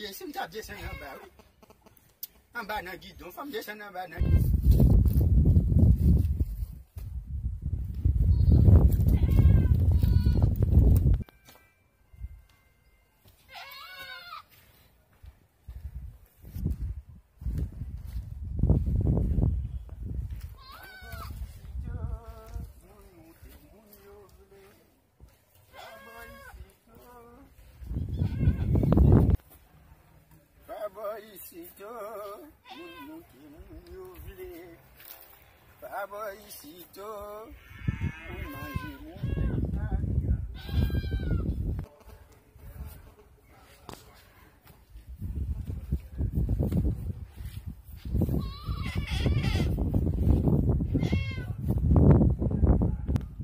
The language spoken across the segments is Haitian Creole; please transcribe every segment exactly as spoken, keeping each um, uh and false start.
Desann, m t ap desann anba, wi. Anba nan gidon, fò m desann anba nan. Pa bò isit o, moun moute moun yo vle. Pa bò isit o, moun manje moun.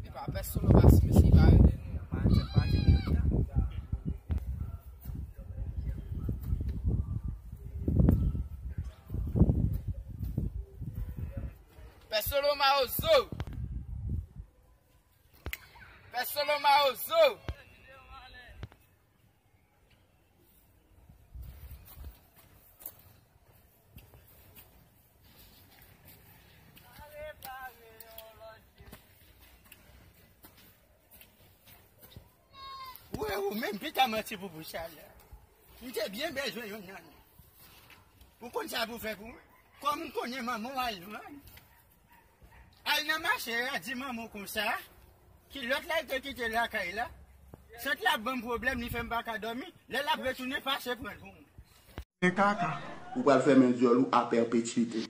Epa, pèsonn pa si mesye pa rele nou. Pè Solo Mawozo! Pè Solo Mawozo! Ou wè ou menm pita manti pou bouch a la. M te byen bezwen youn nan nou. Ou konn sa pou fè pou mwen? Kòm m konnen manman w al vann. Al nan mache a, di manman w konsa, kilòt la l te kite lakay la. Sant la ap ban m pwoblèm, li fè m pa ka dòmi. Lè l ap retounen, pase pran l pou mwen. Men kaka. Ou pral fèmen dyòl ou a pèpetite.